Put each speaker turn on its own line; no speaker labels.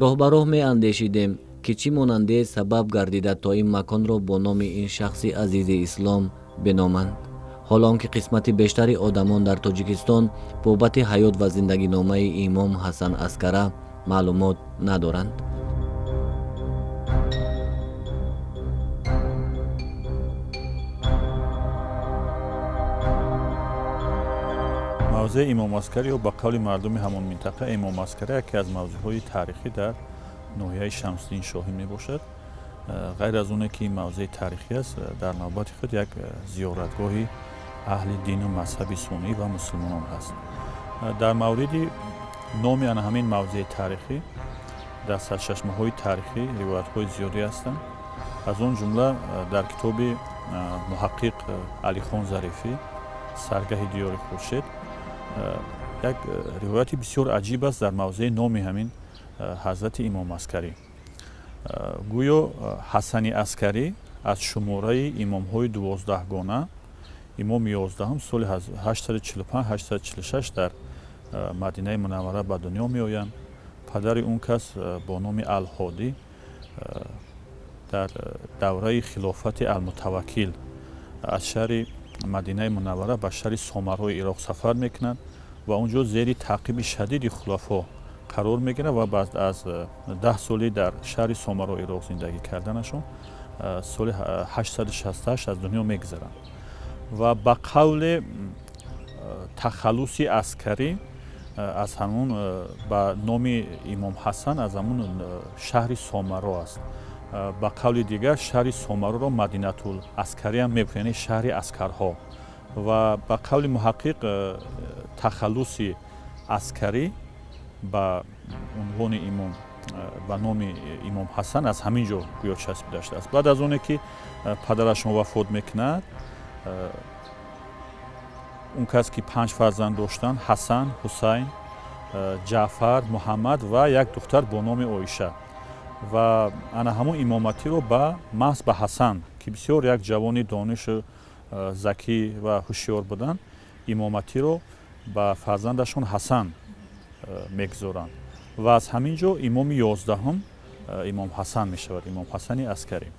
Роҳ ба роҳ меандешидем, ки чӣ монанде сабаб гардида, то ин маконро бо номи ин шахси азизи ислом биноманд, ҳоло он ки қисмати бештари одамон дар Тоҷикистон бобати ҳаёт ва зиндагиномаи имом Ҳасан Аскара маълумот надоранд.
Мавзеи Имом Аскарӣ ё ба қавли мардуми ҳамон минтақа Имом Аскарӣ яке аз мавзеъҳои таърихӣ дар ноҳияи Шамсиддин Шоҳин мебошад. Ғайр аз оне ки ин мавзеи таърихӣ аст, дар навбати худ як зиёратгоҳи аҳли дину мазҳаби суннӣ ва мусулмонон ҳаст. Дар мавриди номи ана ҳамин мавзеи таърихӣ дар сарчашмаҳои таърихӣ ривоятҳои зиёде ҳастанд. Аз он ҷумла дар китоби муҳаққиқ Алихон Зарифӣ «Саргаҳи диёри Хуршед» як ривояти бисёр аҷиб аст дар мавзеи номи ҳамин ҳазрати Имом Аскарӣ. Гӯё Ҳасани Аскарӣ аз шумораи имомҳои 12-гона, имоми 11-ум, соли 845-846 дар Мадинаи Мунаввара ба дунё меоянд. Падари он кас бо номи Алҳодӣ дар давраи хилофати Алмутаваккил аз шаҳри Мадинаи Мунаввара ба шаҳри Сомаррои Ироқ сафар мекунад ва он ҷо зери таъқиби шадиди хулафо қарор мегирад ва баъд аз 10 соли дар шаҳри Сомаррои Ироқ зиндагӣ карданашон соли 868 аз дунё мегузаранд. Ва ба қавли тахаллуси Аскарӣ аз ҳамун ба номи имом Ҳасан аз ҳамун шаҳри Сомарро аст. Ба қавли дигар шаҳри Сомарроро Мадинатул Аскариам мегӯянд, яъне шаҳри аскарҳо. Ва ба қавли муҳаққиқ тахаллуси Аскарӣ ба унвони имом, ба номи имом Ҳасан аз ҳамин ҷо гӯё часпида шудааст. Баъд аз оне ки падарашон вафот мекунад, он кас ки панҷ фарзанд доштанд: Ҳасан, Ҳусайн, Ҷаъфар, Муҳаммад ва як духтар бо номи Оиша, ва ана ҳамон имоматиро ба маҳз ба Ҳасан, ки бисёр як ҷавони донишу закӣ ва ҳушёр буданд, имоматиро ба фарзандашон Ҳасан мегузоранд ва аз ҳамин ҷо имоми 11-ум имом Ҳасан мешавад, имом Ҳасани Аскарӣ.